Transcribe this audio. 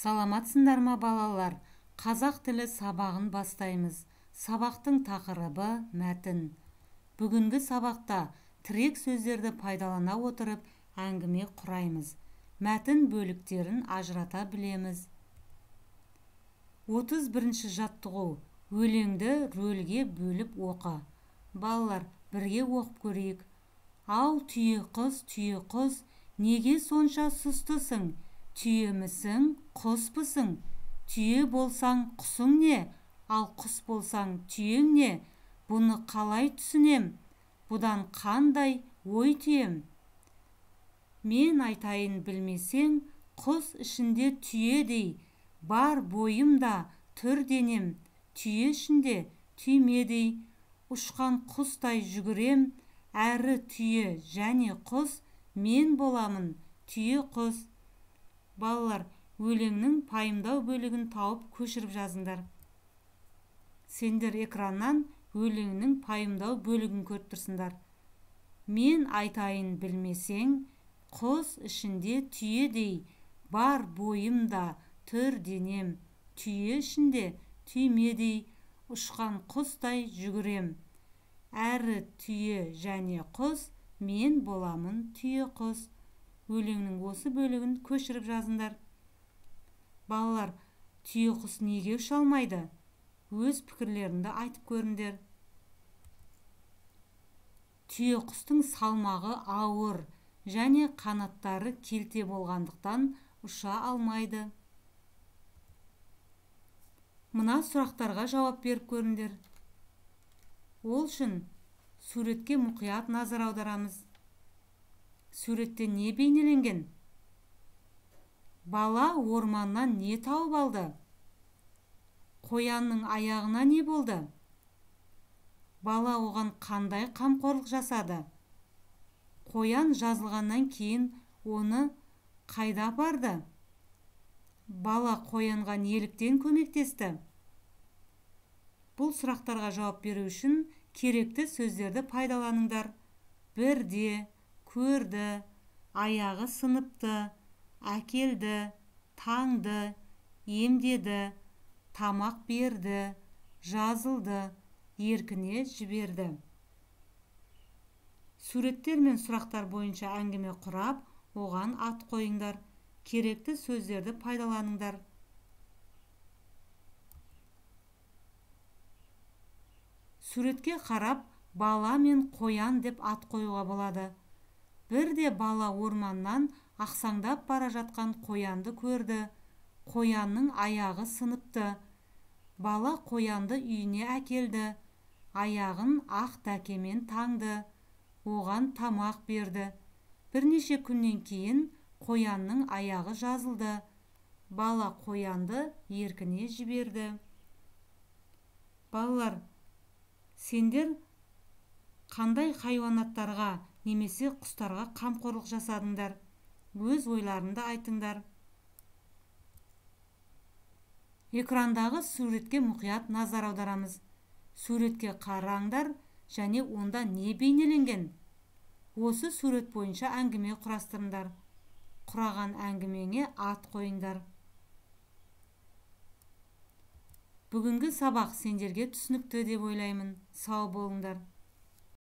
Саламатсыңдар ма, балалар? Қазақ тілі сабағын бастаймыз. Сабақтың тақырыбы мәтін. Бүгінгі сабақта тірек сөздерді пайдалана отырып әңгіме құраймыз. Мәтін бөліктерін ажырата білеміз. 31-ші жаттығу. Өлеңді рөлге бөліп оқы. Балалар, бірге оқып көрейік. Ау, түйе қыз, түйе құс, неге сонша сұстысың? Түйемісің, құспысың? Түйе болсаң, құсың не? Ал құс болсаң, түйең не? Бұны қалай түсінем? Бұдан қандай ой түйем? Мен айтайын білмесең, құс ішінде түйедей, бар бойым да түр денем, түйе ішінде түймедей, ұшқан құстай жүгірем, әрі түйе және құс, мен боламын түйе құс. Балалар, өлеңнің пайымдау бөлігін тауып көшіріп жазыңдар. Сендер экраннан өлеңнің пайымдау бөлігін көріп тұрсыңдар. Мен айтайын білмесең, құс ішінде түйедей, бар бойым да түр денем, түйе ішінде түймедей, ұшқан құстай жүгірем. Әрі түйе және құс, мен боламын түйе құс. Өлеңнің осы бөлігін көшіріп жазыңдар. Балалар, түйе құс неге ұша алмайды? Өз пікірлеріңді айтып көріңдер. Түйе құстың салмағы ауыр және қанаттары келте болғандықтан ұша алмайды. Мына сұрақтарға жауап беріп көріңдер. Ол үшін суретке мұқият назар аударамыз. Суретте не бейнеленген? Бала орманнан не тауып алды? Қоянның аяғына не болды? Бала оған қандай қамқорлық жасады? Қоян жазылғаннан кейін оны қайда апарды? Бала қоянға неліктен көмектесті? Бұл сұрақтарға жауап беру үшін керекті сөздерді пайдаланыңдар. Бірде, көрді, аяғы сыныпты, әкелді, таңды, емдеді, тамақ берді, жазылды, еркіне жіберді. Суреттер мен сұрақтар бойынша әңгіме құрап, оған ат қойыңдар. Керекті сөздерді пайдаланыңдар. Суретке қарап, бала мен қоян деп ат қоюға болады. Бірде бала орманнан ақсаңдап бара жатқан қоянды көрді. Қоянның аяғы сыныпты. Бала қоянды үйіне әкелді. Аяғын ақ дәкемен таңды. Оған тамақ берді. Бірнеше күннен кейін қоянның аяғы жазылды. Бала қоянды еркіне жіберді. Балалар, сендер қандай хайуанаттарға немесе құстарға қамқорлық жасадыңдар? Өз ойларыңды айтыңдар. Экрандағы суретке мұқият назар аударамыз. Суретке қараңдар және онда не бейнеленген? Осы сурет бойынша әңгіме құрастырыңдар. Құраған әңгімеңе ат қойыңдар. Бүгінгі сабақ сендерге түсінікті деп ойлаймын. Сау болыңдар.